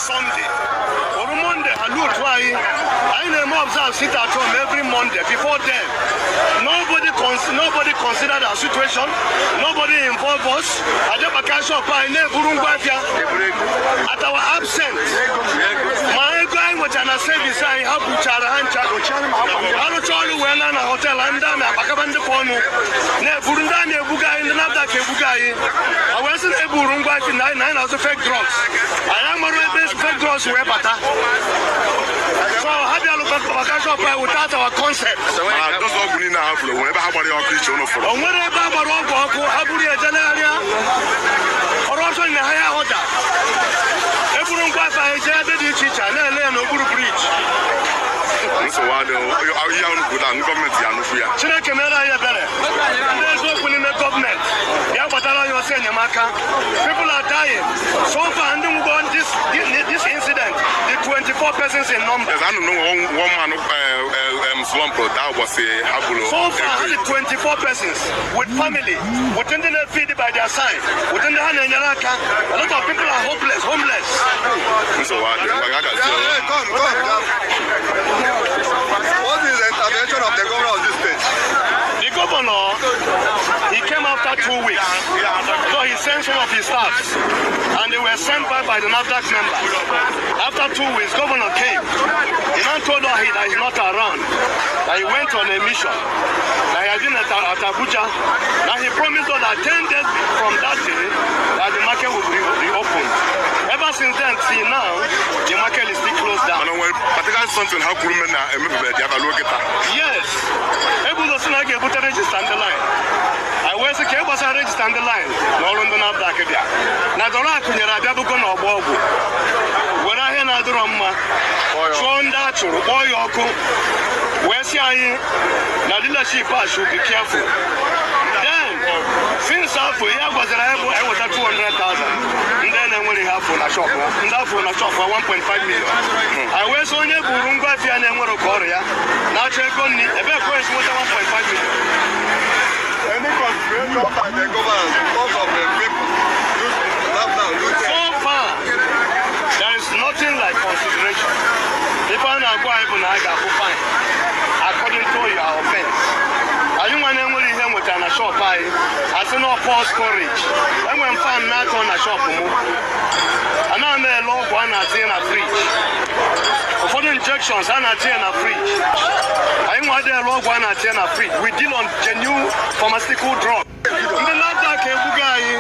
Sunday. Oru Monday, ha loot anyị. Anyị na-eme observe sit at home every Monday. Before then, nobody considered our situation. Nobody involved us. Ajabaka shop anyị na-eburu ngwa afịa at our absence. Ma ego anyị nwetara na service anyị, ha buchara ha ncha. Arụcha ọrụ wee na hotel, ndị amị akpakaba ndị kwa ọnụ na-eburu, ndị amị ebuga anyị, ndị NAFDAC ebuga anyị. A wee sị na eburu ngwa afịa na anyị na-azụ fake drugs. Anyị amarụ ebe fake drugs wee bata. So ha bịalụ maka shop anyị without our consent. Mana dozen ọgwụ niile ha fụrụ, nwere ebe ha gbara ya ọkụ iche unu fụrụ? O nwere ebe a gbara ọgwụ ọkụ. Ha buru ya ejelegharịa corruption na higher order. Eburu ngwa afọ anyị jee ebe dị iche iche, na-ele ya n'okpuru bridge. Nsogbu adịghị. Ihe unu kwuru na gọọmenti ya anụkwu ya. Chineke mere anyị ebere. Ndị eziokwu n'ime gọọmenti ya gbatara anyị ọsọ enyemaka. People are dying. So far, ndị nwụgo this incident, the 24 persons in number. Yes, anụ na one man slump daa ụbọchị ha gburu. So far, ha dị 24 persons with family, with ndị na-feed by their side, with ndị ha na-enyere aka. A lot of people are hopeless, homeless. Nsogbu adịghị. Maka agazi. Hey, come, come. What is the intervention of the governor of this state? The governor, he came after 2 weeks. So he sent some of his staffs, and they were sent back by the NAFDAC members. After 2 weeks, governor came. He now told us that he's not around, that he went on a mission, that he has been at Abuja. Now he promised us that 10 days from that day, that the market will be reopened. Ever since then, till now, the market is still closed down. Mana nwere particular something ha kwuru mme na emepebeghị dị abalị oge taa? Yes. Ebuzo sị na a ga-ebute register ndị line. Anyị wee sị ka e gbasara register ndị line na ọrụ ndị NAFDAC bịa. Na dọrọ akụnyere abịa bugo n'ọgbọ ọgwụ. Were ahịa na-adịrọ mma. Chụọ ndị a chụrụ, kpọọ ya ọkụ. Wee sị anyị na dealership a should be careful. Then, since afọ ihe a gwazara anyị bụ eweta 200,000 ndị na-enwere ihe afọ na shop ha. Ndị afọ na shop ha 1.5 million. Anyị wee sị onye buru ngwa afịa na-enwere ka ọrịa ya na-achọ ego nri, ebee ka o esi nweta 1.5 million? Any consideration by the governor because of the people use NAFDAC looting? So far, there is nothing like consideration. Ife a na-agwa anyị bụ na a ga-akwụ fine according to your offense. Anyị nwa na-enwere ihe nwetara na shop anyị, asị na poor storage. Enwere m fan na-atọ na shop mụ. Anaghị m ele ọgwụ a na-atinye na fridge. Ụfọdụ injections a na-atinye na fridge. Anyị nwa adịghị ele ọgwụ a na-atinye na fridge. We deal on genuine pharmaceutical drug. Ndị NAFDAC ebuga anyị.